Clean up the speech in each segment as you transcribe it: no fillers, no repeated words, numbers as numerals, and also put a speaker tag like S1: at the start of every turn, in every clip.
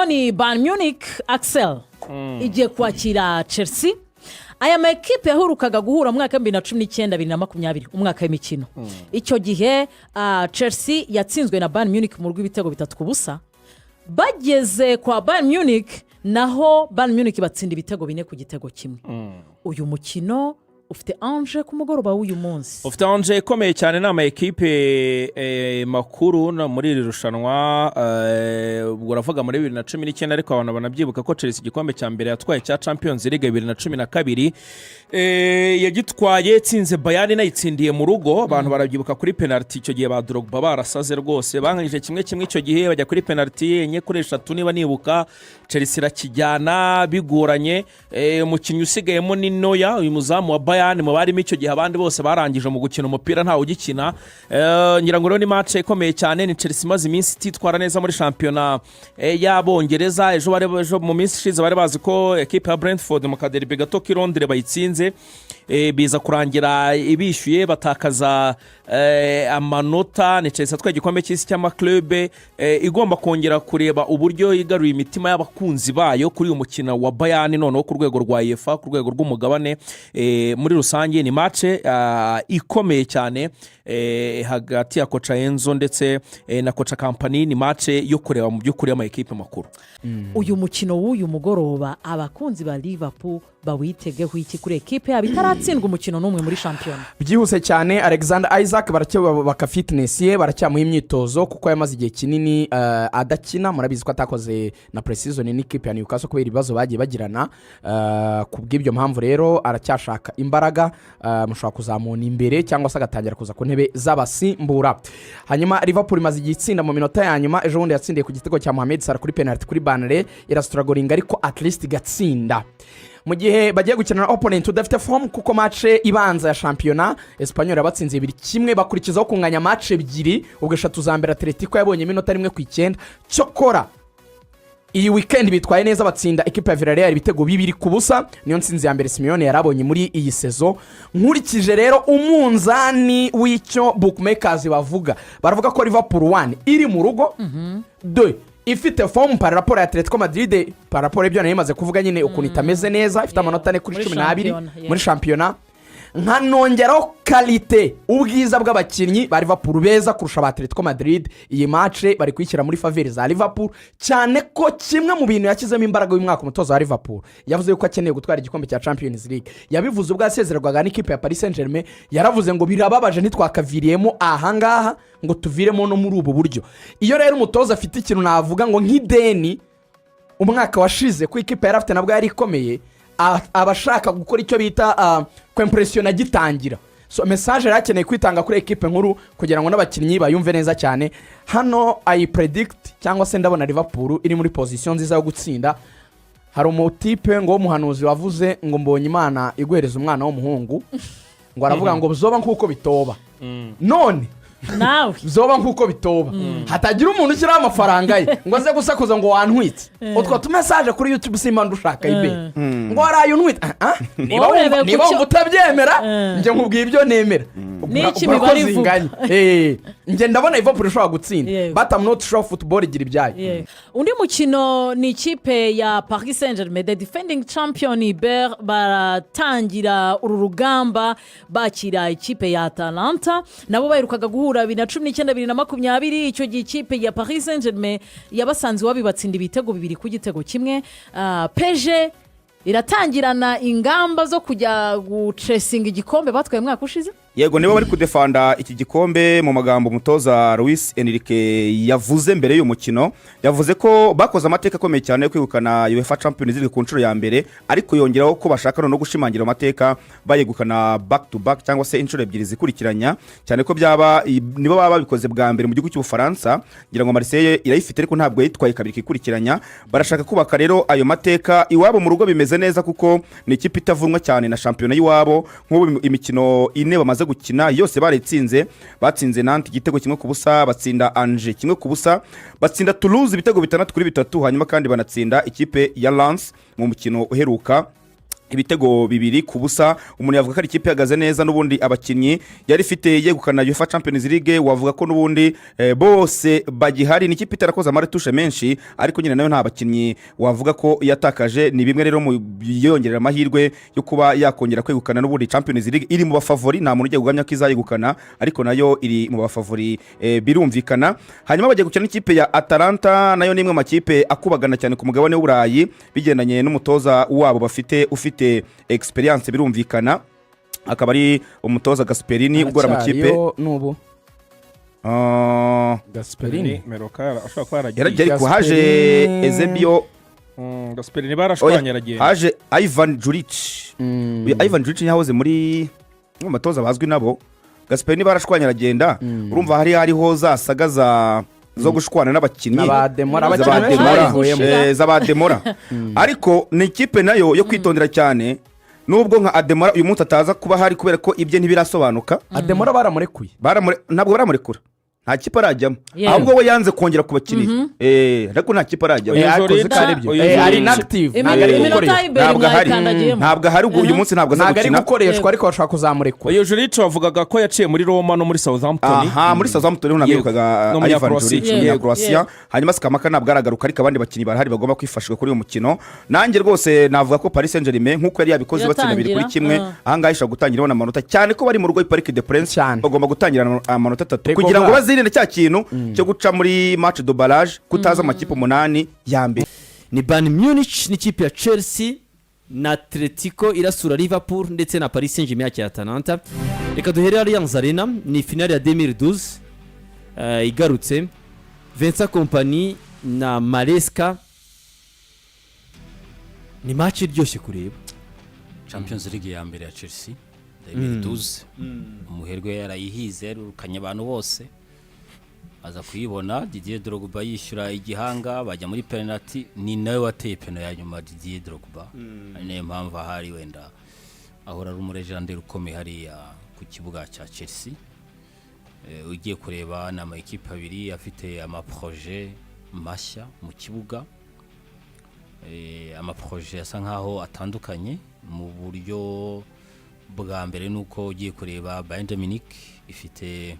S1: ni Bayern Munich, Axel, igiye kwakira Chelsea. Aya ma ekipe yaherukaga guhura mu mwaka wa 2019, 2020, umwaka w'imikino. Icyo gihe Chelsea yatsinzwe na Bayern Munich mu rw'ibitego 3-0. Bageze kwa Bayern Munich naho, Bayern Munich batsinda ibitego 4-1. Uyu mukino ufite enjeu ku mugoroba w'uyu munsi.
S2: Ufite enjeu ikomeye cyane. Ni ama ekipe makuru no muri iri rushanwa. Ubwo uravuga muri 2019, ariko abantu banabyibuka ko Chelsea igikombe cya mbere yatwaye cya Champions League 2012 yagitwaye itsinze Bayern, inayitsindiye mu rugo. Abantu barabyibuka kuri penaliti. Icyo gihe ba Drogba barasaze rwose. Banganyije 1-1 icyo gihe, bajya kuri penaliti 4/3 niba nibuka, Chelsea irakijyana bigoranye. Umukinnyi usigayemo ni Neuer, uyu muzamu wa Bayern, mu barimo icyo gihe. Abandi bose barangije mu gukina umupira, ntawe ugikina. Ngira ngo rero ni match ikomeye cyane. Ni Chelsea imaze iminsi ititwara neza muri shampiyona y'Abongereza. Ejo mu minsi ishize bari bazi ko ekipe ya Brentford mu ka derby gato k'i Londres bayitsinze, biza kurangira ibishyuye, batakaza amanota. Ni Chelsea atwaye igikombe cy'isi cy'ama clubs, igomba kongera kureba uburyo igaruye imitima y'abakunzi bayo kuri uyu mukino wa Bayern, noneho ku rwego rwa UEFA, ku rwego rw'umugabane muri rusange. Ni match ikomeye cyane hagati ya coach Enzo ndetse na coach Kompany. Ni match yo kureba mu by'ukuri y'ama ekipe makuru.
S1: Uyu mukino w'uyu mugoroba, abakunzi ba Liverpool bawitegeho iki kuri ekipe yabo itaratsindwa umukino n'umwe muri shampiyona?
S3: Byihuse cyane, Alexander Isak baracyubaka fitness ye, baracyamuha imyitozo kuko yamaze igihe kinini adakina. Murabizi ko atakoze na pre-season n'ikipe ya Newcastle kubera ibibazo bagiye bagirana. Ku bw'ibyo mpamvu rero aracyashaka imbaraga. Mushobora kuzamura imbere cyangwa se agatangira kuza ku ntebe z'abasimbura. Hanyuma Liverpool imaze igihe itsinda mu minota ya nyuma. Ejo bundi yatsindiye ku gitego cya Mohamed Salah kuri penaliti kuri Burnley, irastrugglinga ariko at least igatsinda, mu gihe bagiye gukina na opponent udafite form, kuko match ibanza ya shampiyona Espanyol yabatsinze 2-1, bakurikizaho kunganya match ebyiri. Ubwo eshatu za mbere Atletico yabonye iminota 1 ku 9. Cyokora iyi weekend bitwaye neza, batsinda ekipa ya Villarreal ibitego 2-0. Niyo nsinzi ya mbere Simeone yari abonye muri iyi saison. Nkurikije rero umunzani w'icyo bookmakers bavuga, baravuga ko Liverpool, one, iri mu rugo, deux, ifite forme par rapport ya Atletico Madrid, par rapport y'ibyo nari maze kuvuga nyine, ukuntu itameze neza, ifite amanota 4 kuri
S1: Muri
S3: 12
S1: shampiyona, yeah.
S3: muri shampiyona. Nkanongeraho qualité, ubwiza bw'abakinnyi ba Liverpool beza kurusha ba Atletico Madrid, iyi match bari kuyishyira muri faveur za Liverpool, cyane ko kimwe mu bintu yashyizemo imbaraga uyu mwaka, umutoza wa Liverpool yavuze yuko akeneye gutwara igikombe cya Champions League. Yabivuze ubwo yasezererwaga n'ikipe ya Paris Saint Germain. Yaravuze ngo birababaje, ntitwakaviriyemo ahangaha ngo tuviremo no muri ubu buryo. Iyo rero umutoza afite ikintu navuga ngo nk'ideni umwaka washize ko ikipe yari afite nabwo yari ikomeye, aba ashaka gukora icyo bita kwimpressionna agitangira. So message yari akeneye kwitanga kuri ekipe nkuru kugira ngo n'abakinnyi bayumve neza cyane. Hano I predict cyangwa se ndabona Liverpool iri muri position nziza yo gutsinda. Hari umutipe ngo w'umuhanuzi wavuze ngo mbonye Imana iguhereza umwana w'umuhungu, ngo aravuga ngo zoba nk'uko bitoba none.
S1: Nawe.
S3: Zoba nk'uko bitoba, hatagira umuntu ushyiraho amafaranga ye ngo aze gusakuza ngo wantwitse. Utwo tu message kuri YouTube simba ndushaka ibe ngo waraye untwite. Ah, ah, niba
S1: Wowe
S3: wumva
S1: urebe
S3: niba
S1: ku
S3: wumva utabyemera, njye nkubwiye ibyo nemera.
S1: N'iki
S3: Ubwo
S1: imibare
S3: ko
S1: ivuga.
S3: zinganya. Njye ndabona Liverpool ishobora gutsinda, but I'm not sure. Football igira ibyayo.
S1: Yeah. Undi mukino ni ikipe ya Paris Saint Germain, the defending champion ber baratangira uru rugamba bakira ikipe ya Atalanta. Nabo baherukaga guhura 2019, 2020. Icyo gihe ikipe ya Paris Saint Germain yabasanze iwabo, ibatsinda ibitego 2-1. PSG iratangirana ingamba zo kujya guchasinga igikombe batwaye umwaka ushize.
S4: Yego, nibo bari kudefenda iki gikombe. Mu magambo umutoza Luis Enrique yavuze mbere y'uyu mukino, yavuze ko bakoze amateka akomeye cyane yo kwegukana UEFA Champions League ku nshuro ya mbere, ariko yongeraho ko bashaka no gushimangira amateka bayegukana back to back, cyangwa se inshuro ebyiri zikurikiranya, cyane ko byaba nibo baba babikoze bwa mbere mu gihugu cy'Ubufaransa. Ngira ngo Marseille irayifite, ariko ntabwo yayitwaye kabiri ikurikiranya. Barashaka kubaka rero ayo mateka iwabo mu rugo. Bimeze neza kuko ni ikipe itavunwa cyane na shampiyona y'iwabo. Nk'ubu imikino ine bamaze gukina yose barayitsinze. Batsinze Nantes igitego 1-0, batsinda Angers 1-0, batsinda Toulouse ibitego 6-3, hanyuma kandi banatsinda ikipe ya Lens mu mukino uheruka. Ibitego 2-0. Umuntu yavuga ko ari ikipe ihagaze neza. N'ubundi abakinnyi yari ifite yegukana UEFA Champions League, wavuga ko n'ubundi bose bagihari. Ni ikipe itarakoze ama retouches menshi, ariko nyine nayo nta bakinnyi wavuga ko yatakaje. Ni bimwe rero mu byongerera amahirwe yo kuba yakongera kwegukana n'ubundi Champions League. Iri mu ba favoris, nta muntu ugiye guhamya ko izayegukana, ariko nayo iri mu ba favoris, birumvikana. Hanyuma bagiye gukina n'ikipe ya Atalanta, nayo ni imwe mu makipe akubagana cyane ku mugabane w'Uburayi, bigendanye n'umutoza wabo bafite ufite experience, birumvikana, akaba ari umutoza Gasperini ugora amakipe.
S3: Aracyariyo n'ubu?
S4: Ah,
S3: Gasperini.
S2: Meroka ashobora kuba yaragiye.
S4: Yaragiye, ariko haje
S3: Gasperini.
S4: Ezebio.
S2: Gasperini barashwanye, aragenda.
S4: Haje Ivan Juric. Uyu Ivan Juric yahoze muri mu batoza bazwi nabo. Gasperini barashwanye aragenda. Urumva hari hariho za saga zo gushwana n'abakinnyi.
S3: N'aba Demora.
S4: Z'aba
S3: Abakinnyi benshi
S4: Demora,
S3: bavuyemo.
S4: z'aba Demora. Ariko ni ikipe nayo yo kwitondera cyane, nubwo nka Ademora uyu munsi ataza kuba ahari kubera ko ibye ntibirasobanuka.
S3: Ademora baramurekuye.
S4: Ntabwo baramurekura, nta kipe arajyamo. Ahubwo we yanze kongera kubakinira, ariko nta kipe arajyamo.
S2: Uyu
S3: Ariko
S2: Juric-
S3: uzi ko ari byo.
S2: Uyu
S3: Ari
S2: Juric-
S3: inactive, ntabwo ari
S1: Iminota
S3: gukoreshwa.
S1: y'iberi
S4: Ntabwo ahari.
S1: mwayikandagiyemo.
S4: Ntabwo ahari ubwo uyu munsi, ntabwo aza
S3: Ntabwo ari
S4: gukina.
S3: gukoreshwa, ariko bashobora kuzamurekura.
S2: Uyu Juric wavugaga ko yaciye muri Roma no muri Southampton.
S4: Aha, muri Southampton niho namwibukaga.
S2: Ni
S4: Ivan
S2: umunyakroatia.
S4: Juric, umunyakroatia. Hanyuma Scamacca ntabwo aragaruka, ariko abandi bakinnyi barahari bagomba kwifashishwa kuri uyu mukino. Nanjye rwose navuga ko Paris Saint Germain, nk'uko yari yabikoze batsinda 2-1,
S1: Iratangira,
S4: ahangaha ishobora gutangira ibona amanota, cyane ko bari mu rugo i Parc des Princes.
S3: Cyane.
S4: Bagomba gutangira amanota 3
S3: Rego
S4: kugira ngo bazirinde cya kintu cyo guca muri match de barrage, kutaza amakipe 8 ya mbere.
S5: Ni Bayern Munich n'ikipe ya Chelsea, na Atletico irasura Liverpool, ndetse na Paris Saint Germain yakira Atalanta. Reka duhere Allianz Arena. Ni finale ya 2012 igarutse, Vincent Kompany na Maresca. Ni match iryoshye kureba.
S6: Champions League ya mbere ya Chelsea 2012, umuherwe yarayihize, yarukanye abantu bose, aza kuyibona. Didier Drogba yishyura igihanga, bajya muri penalty, ni nawe wateye peno ya nyuma, Didier Drogba. Ari nayo mpamvu ahari wenda ahora ari umu légendaire ukomeye hariya ku kibuga cya Chelsea. Ugiye kureba, ni ama ekipe abiri afite ama projets mashya mu kibuga, ama projets asa nkaho atandukanye. Mu buryo bwa mbere ni uko ugiye kureba, Bayern de Munich ifite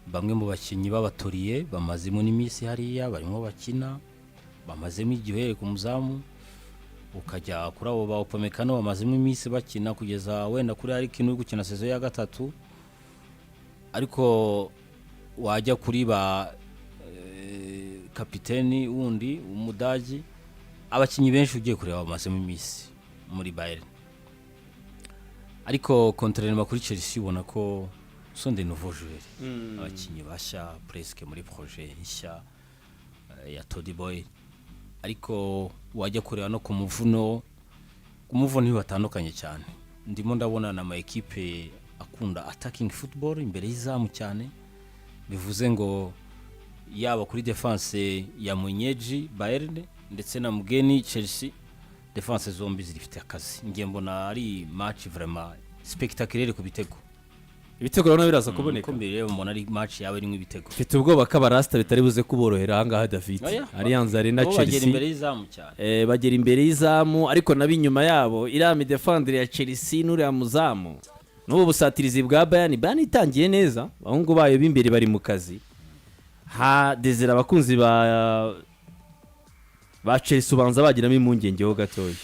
S6: bamwe mu bakinnyi b'abatoriye bamazemo n'iminsi hariya barimo bakina, bamazemo igihe, uhereye ku muzamu ukajya kuri abo ba Upamecano bamazemo iminsi bakina, kugeza wenda kuri Harry Kane uri gukina saison ya gatatu. Ariko wajya kuri ba kapiteni wundi w'Umudagi, abakinnyi benshi ugiye kureba bamazemo iminsi muri Bayern. Ariko contrairement kuri Chelsea, ubona ko sont des nouveaux joueurs, abakinnyi bashya presque muri projet nshya ya Todd Boehly. Ariko wajya kureba no ku muvuno ntibatandukanye cyane. Ndimo ndabona na ama ekipe akunda attacking football imbere y'izamu cyane, bivuze ngo yaba kuri defense ya Munyeji Bayern ndetse na Mugeni Chelsea, defense zombi zirifite akazi. Ngiye mbona ari match vraiment spectaculaire ku bitego.
S5: Ibitego urabona biraza kuboneka.
S6: Uko mbere mbona ari match yaba irimo ibitego.
S5: Mfite ubwoba ko abarasita bitari buze kuborohera ahangaha, David.
S6: Oya.
S5: Allianz Arena,
S6: Bo bagera
S5: Chelsea.
S6: imbere y'izamu cyane.
S5: Bagera imbere y'izamu, ariko nabo inyuma yabo iriya midefandire ya Chelsea n'uriya muzamu n'ubu busatirizi bwa Bayern. Bayern itangiye neza, abahungu bayo b'imbere bari mu kazi. Ha Desire, abakunzi ba Chelsea ubanza bagiramo impungenge ho gatoya.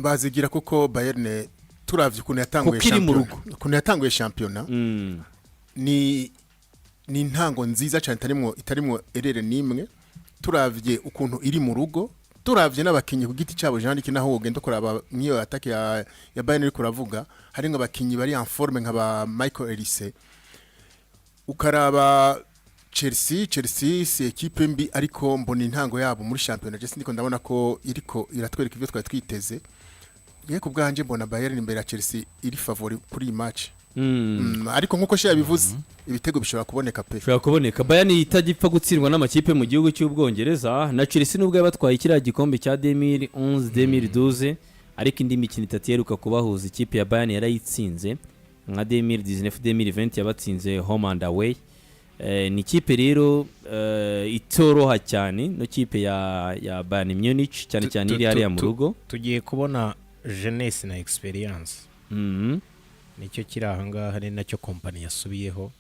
S7: Bazigira kuko Bayern turavye ukuntu yatanguye
S5: Kuko iri mu
S7: shampiyona, ukuntu yatanguye shampiyona, ni intango nziza cyane itarimwo erreur n'imwe. Turavye ukuntu iri mu rugo, turavye n'abakinyi ku giti cyabo, Jean Luc, naho wogenda kuraba nk'iyo attaque ya Bayern uri kuravuga, hari nk'abakinyi bari en forme nka ba Michael Olise. Ukaraba Chelsea, Chelsea si équipe mbi, ariko mbona intango yabo muri shampiyona je sindiko ndabona ko iriko iratwereka ibyo twari twiteze. Ngiye ku bwanje mbona Bayern imbere ya Chelsea iri favori kuri iyi match. Ariko nkuko she yabivuze, ibitego bishobora kuboneka pe.
S5: Bishobora kuboneka. Bayern itajya gutsindwa n'amakipe mu gihugu cy'Ubwongereza, na Chelsea nubwo yabatwaye kiriya gikombe cya 2011, 2012, ariko indi mikino itatu iheruka kubahuza ikipe ya Bayern yarayitsinze, nka 2019, 2020 yabatsinze home and away. Ni ikipe rero itoroha cyane, no kipe ya Bayern Munich, cyane cyane iri hariya mu rugo.
S8: Tugiye kubona jeunesse na experience. Nicyo kiri ahangaha, ni nacyo Kompany yasubiyeho.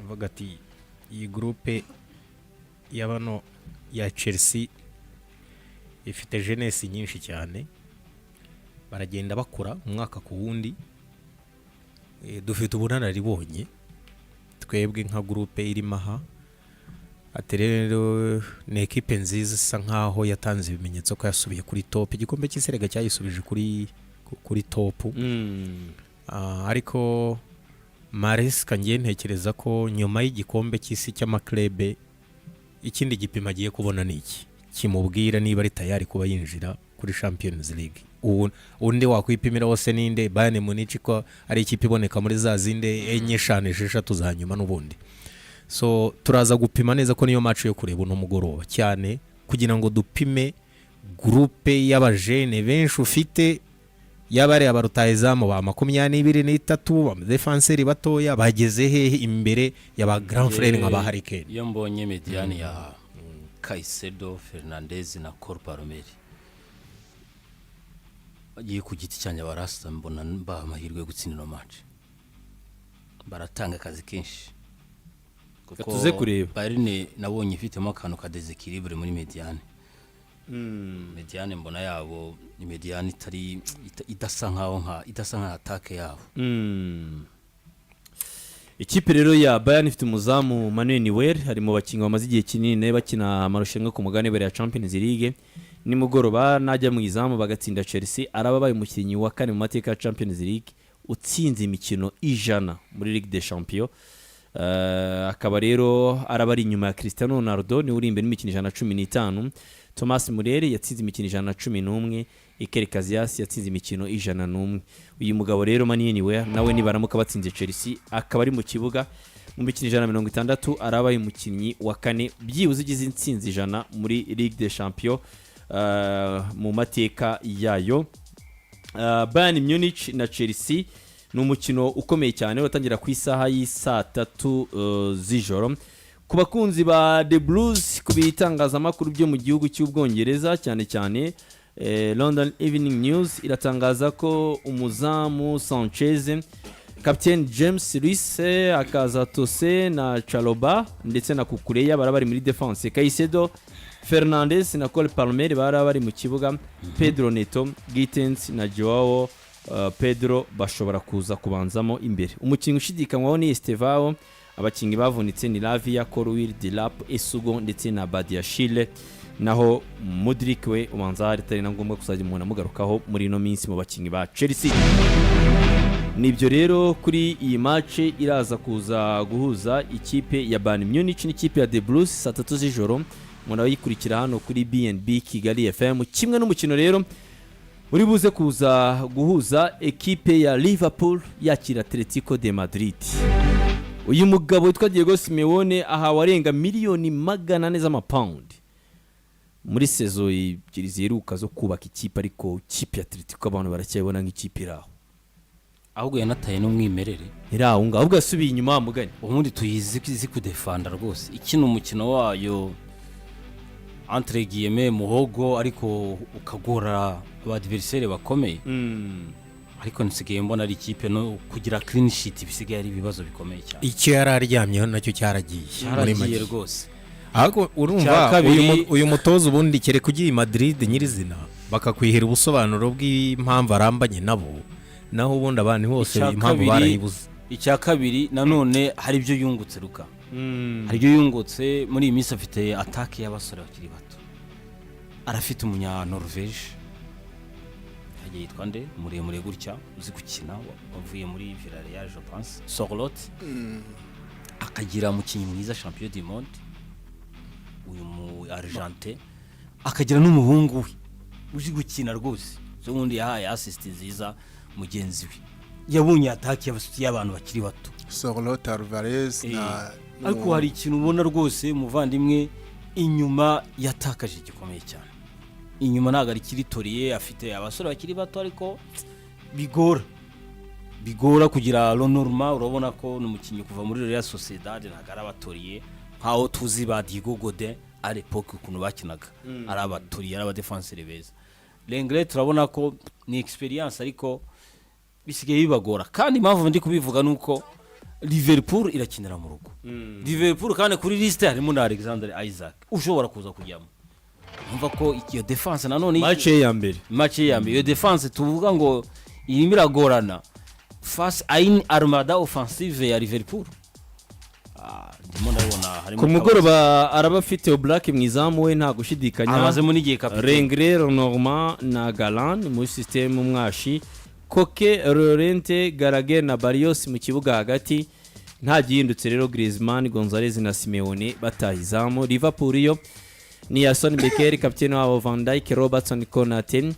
S8: Avuga ati iyi groupe ya bano ya Chelsea ifite jeunesse nyinshi cyane, baragenda bakura umwaka ku wundi. Dufite ubunararibonye twebwe nka groupe irimo aha. Ati rero ni ekipe nziza, isa nkaho yatanze ibimenyetso ko yasubiye kuri top. Igikombe cy'isi rega cyayisubije kuri top. Ariko Maresca, ngiye ntekereza ko nyuma y'igikombe cy'isi cy'ama clubs, ikindi gipimo agiye kubona ni iki kimubwira niba ari tayari kuba yinjira kuri Champions League. Ubu undi wakwipimira wose ninde? Bayern Munich, ko ari ikipe iboneka muri za zindi enye, eshanu, esheshatu za nyuma n'ubundi. So turaza gupima neza ko niyo match yo kureba uno mugoroba cyane, kugira ngo dupime groupe y'aba jeunes benshi ufite, yaba ari abarutahizamu ba 23, abadefanseri batoya bageze hehe imbere ya ba grand frère nka ba Harry Kane.
S6: Iyo mbonye médiane ya Caicedo, Fernandez na Cole Palmer, bagiye ku giti cyanjye barasa, mbona baha amahirwe yo gutsinda ino match. Baratanga akazi kenshi. Kuko
S5: Tuze kureba.
S6: Bayern nabonye ifitemo akantu ka déséquilibre muri médiane. Médiane mbona yabo ni médiane itari idasa nkaho nka idasa nka attaque yabo.
S5: Ikipe rero ya Bayern ifite umuzamu Manuel Neuer, hari mu bakinnyi bamaze igihe kinini nawe bakina amarushanwa ku mugabane ya Champions League. Nimugoroba najya mu izamu bagatsinda Chelsea, araba abaye umukinnyi wa kane mu mateka ya Champions League utsinze imikino 100 muri Ligue des Champions. Akaba rero araba ari inyuma ya Cristiano Ronaldo, niwe uri imbere n'imikino 115. Thomas Muller yatsinze imikino 111, Iker Casillas yatsinze imikino 101. Uyu mugabo rero Manuel Neuer nawe nibaramuka batsinze Chelsea akaba ari mu kibuga mu mikino 160, arabaye umukinnyi wa kane byibuze ugize intsinzi 100 muri Ligue des Champions mu mateka yayo. Bayern Munich na Chelsea ni umukino ukomeye cyane, uratangira ku isaha y'isaa 3 z'ijoro. Ku bakunzi ba The Blues, ku bitangazamakuru byo mu gihugu cy'Ubwongereza, cyane cyane London Evening News iratangaza ko umuzamu Sanchez, Captain James Reece, akaza Tose na Chalobah ndetse na Cucurella bara bari muri defense. Caicedo, Fernandes na Cole Palmer bara bari mu kibuga. Pedro Neto, Gittens na Joao Pedro bashobora kuza kubanzamo imbere. Umukinnyi ushidikanywaho ni Estevao. Abakinnyi bavunitse ni Lavia, Colwill, Delap, Essugo ndetse na Badiashile. Naho Mudrik we ubanza hari atari na ngombwa kuzajya umuntu amugarukaho muri ino minsi mu bakinnyi ba Chelsea. Nibyo rero kuri iyi match iraza kuza guhuza ikipe ya Bayern Munich n'ikipe ya The Blues saa 3 z'ijoro, murayikurikira hano kuri BNB Kigali FM. Kimwe n'umukino rero uri buze kuza guhuza ekipe ya Liverpool yakira Atletico de Madrid. Uyu mugabo witwa Diego Simeone ahawe arenga miliyoni 400 z'amapawundi muri saison ebyiri ziheruka zo kubaka ikipe, ariko ikipe ya Atletico abantu baracyayibona nk'ikipe iri aho.
S6: Ahubwo yanataye n'umwimerere.
S5: Iri aho ngaho, ahubwo yasubiye inyuma wa mugani.
S6: Ubundi tuyizi izi kudefanda rwose, ikina umukino wayo entre guillemets muhogo, ariko ukagora aba adversaire bakomeye. Ariko nsigaye mbona ari ikipe no kugira clean sheet bisigaye ari ibibazo bikomeye cyane.
S8: Icyo yari aryamyeho nacyo cyaragiye muri
S6: Cyaragiye
S8: make.
S6: rwose.
S8: Ahubwo urumva
S6: Icya kabiri-
S8: uyu mutoza ubundi kereka ugiye i Madrid nyirizina bakakwihera ubusobanuro bw'impamvu arambanye nabo, naho ubundi abantu bose
S6: Icya
S8: impamvu barayibuze.
S6: Icya kabiri nanone hari ibyo yungutse, Ruka, hari ibyo yungutse muri iyi minsi. Afite attaque y'abasore bakiri bato, arafite umunya Norvège hagiye yitwa nde, muremure gutya uzi gukina, wavuye muri Villarreal, je pense, Sorloth, akagira umukinnyi mwiza champion du monde uyu mu Argentin, akagira n'umuhungu we uzi gukina rwose. So ubundi yahaye assist nziza mugenzi we. Yabonye attaque y'abantu bakiri bato.
S7: Sorloth, Alvarez na
S6: Ariko hari ikintu ubona rwose umuvandimwe inyuma yatakaje gikomeye cyane. Inyuma ntabwo ari kiritoriye, afite abasore bakiri bato ariko bigora. Bigora kugira Le Normand. Urabona ko ni umukinnyi kuva muri Real Sociedad, ntabwo ari abatoriye nkaho tuzi ba Diego Godin à l'époque ukuntu bakinaga, ari abatoriye, ari abadefanseri beza. Lenglet turabona ko ni experience, ariko bisigaye bibagora. Kandi impamvu ndi kubivuga ni uko Liverpool irakinira mu rugo. Liverpool kandi kuri liste harimo na Alexander Isak ushobora kuza kujyamo. Numva ko iyo defense nanone
S5: Match ye ya mbere.
S6: Match ye ya mbere. Iyo defense tuvuga ngo irimo iragorana face à une armada offensive ya Liverpool. Ndimo ndabona harimo
S5: Ku mugoroba araba afite Oblak mu izamu we, nta gushidikanya.
S6: Amazemo n'igihe kapitene.
S5: Lenglet, Normand na Galan muri système umwashi, Koke, Llorente, Gallagher na Barrios mu kibuga hagati, nta gihindutse rero. Griezmann, Gonzalez na Simeone bataha izamu. Liverpool yo ni Alisson Becker kapitene wabo, Van Dijk, Robertson, Konate,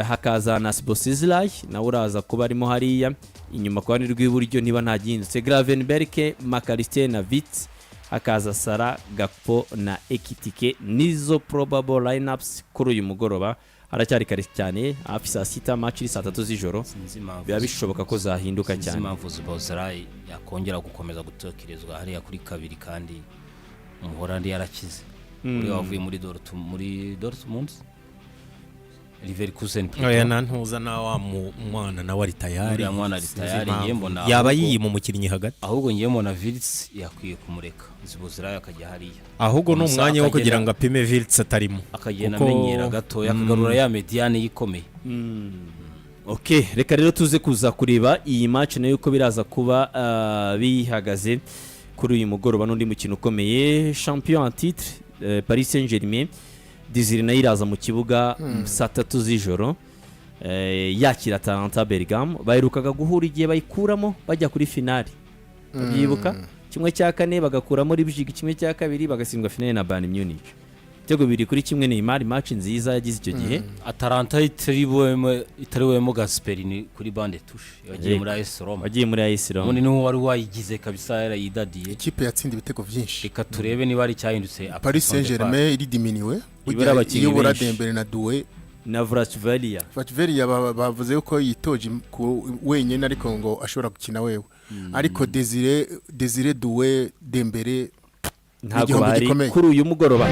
S5: hakaza na Szoboszlai nawe uraza kuba arimo hariya inyuma ku ruhande rw'iburyo niba nta gihindutse, Gravenberch, Mac Allister na Wirtz, hakaza Salah, Gakpo na Ekitike. Nizo probable lineups kuri uyu mugoroba. Haracyari kare cyane, hafi saa 6, match iri saa 3 z'ijoro.
S6: Sinzi impamvu.
S5: Biba bishoboka ko zahinduka
S6: Sinzi
S5: cyane.
S6: impamvu Szoboszlai yakongera gukomeza gutekerezwa hariya kuri kabiri kandi Umuhorandi yarakize, uriya wavuye muri Dortmund, Leverkusen.
S8: Oya, na ntuza na wa mwana nawe ari tayari.
S6: Uriya mwana ari
S8: Sinzi
S6: tayari,
S8: impamvu.
S6: ngiye mbona
S8: yaba
S6: ahubwo
S8: yiyima umukinnyi hagati.
S6: Ahubwo ngiye mbona Wirtz yakwiye kumureka, Szoboszlai akajya hariya.
S8: Ahubwo ni umwanya wo kugira ngo apime Wirtz atarimo.
S6: Akagenda amenyera gatoya, akagarura ya médiane yikomeye.
S5: Ok, reka rero tuze kuza kureba iyi match nayo uko biraza kuba bihagaze kuri uyu mugoroba. N'undi mukino ukomeye, champion en titre, Paris Saint Germain Desire nayo iraza mu kibuga saa 3 z'ijoro, yakira Atalanta Bergamo. Baherukaga guhura igihe bayikuramo bajya kuri finali, babyibuka, 1/4, bagakuramo Leipzig 1/2, bagatsindwa finali na Bayern Munich ibitego 2-1. Neymar, match nziza yagize icyo gihe.
S6: Atalanta itariwemo Gasperini kuri banc de touche, yagiye muri AS Roma.
S5: Wagiye muri AS Roma.
S6: Ubundi niwe wari wayigize kabisa, yarayidadiye.
S7: Ikipe yatsinda ibitego byinshi.
S6: Reka turebe niba ari icyahindutse.
S7: Paris Saint Germain iri diminué.
S5: Ibura abakinnyi
S7: iyo ubura
S5: benshi.
S7: Dembele na Doué.
S5: Na Kvaratskhelia.
S7: Kvaratskhelia bavuze ko yitoje wenyine, ariko ngo ashobora gukina wewe, ariko Desire Doué, Dembele
S5: Ntabwo
S7: igihombo
S5: bahari
S7: gikomeye.
S5: kuri uyu mugoroba.